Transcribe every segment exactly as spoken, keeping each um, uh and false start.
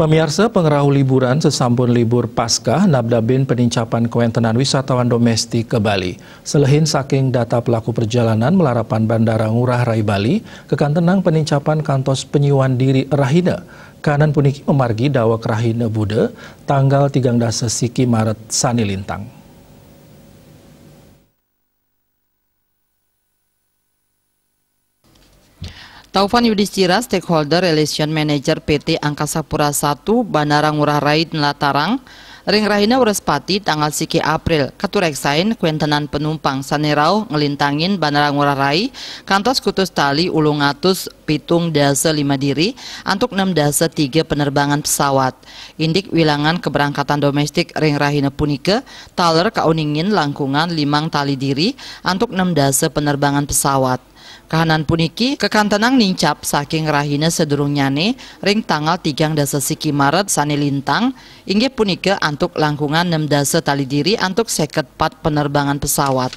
Pamiarsa, pangrauh liburan sasampun libur Paskah nabdabin panincapan kawentenan wisatawan domestik ka Bali. Selehin saking data pelaku perjalanan malarapan Bandara Ngurah Rai Bali, kakantenang panincapan kantos panyiuan diri rahina. Kahanan puniki mamargi daweg rahina Buda, tanggal tigang dasa siki Maret sane lintang. Taufan Yudhistira, Stakeholder Relation Manager P T Angkasa Pura satu, Bandara Ngurah Rai, nlatarang, ring rahina Wrespati tanggal siki April, katureksain kawentenan panumpang sane rauh nglintangin Bandara Ngurah Rai kantos kutus tali ulung atus pitung dasa lima diri antuk enam dasa tiga penerbangan pesawat. Indik wilangan keberangkatan domestik ring rahina punika, taler kauningin langkungan limang tali diri antuk enam dasa penerbangan pesawat. Kahanan puniki kakantenang nincap saking rahina sadurungnyane ring tanggal tigang dasa siki Maret sane lintang, inggih punika antuk langkungan enam dasa tali diri antuk seket pat penerbangan pesawat.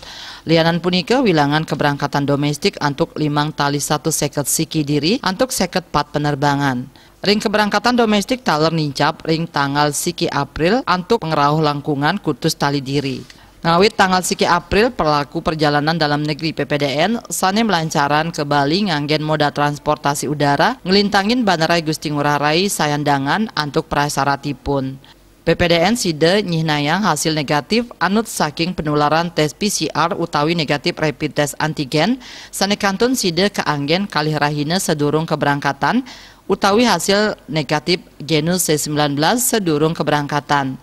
Lianan punika, wilangan keberangkatan domestik antuk limang tali satus seket siki diri antuk seket pat penerbangan. Ring keberangkatan domestik taler nincap ring tanggal siki April antuk ngrauh langkungan kutus tali diri. Ngawit tanggal siki April, pelaku perjalanan dalam negeri, P P D N, sane malancaran ka Bali nganggen moda transportasi udara nglintangin Bandara Gusti Ngurah Rai sayandangan antuk prasaratipun. P P D N sida nyihnayang hasil negatif anut saking penularan tes P C R utawi negatif rapid test antigen sane kantun sida kaanggen kalih rahina sadurung keberangkatan utawi hasil negatif genus C sembilan belas sadurung keberangkatan.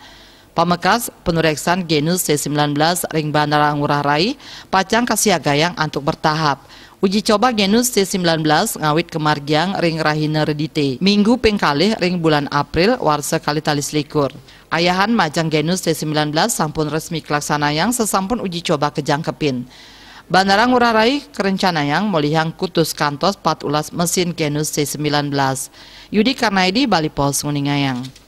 Pamekas, panureksan genus C sembilan belas ring Bandara Ngurah Rai pacang kasiagayang antuk bertahap. Uji coba genus C sembilan belas ngawit kamargiang ring rahina Redite, Minggu ping kalih ring bulan April, warsa kalih tali selikur. Ayahan majeng genus C sembilan belas sampun resmi kalaksanayang sasampun uji coba kajangkepin. Bandara Ngurah Rai karencanayang molihang kutus kantos pat ulas mesin genus C sembilan belas. Yudi Karnaidi, Bali Post, nguningayang.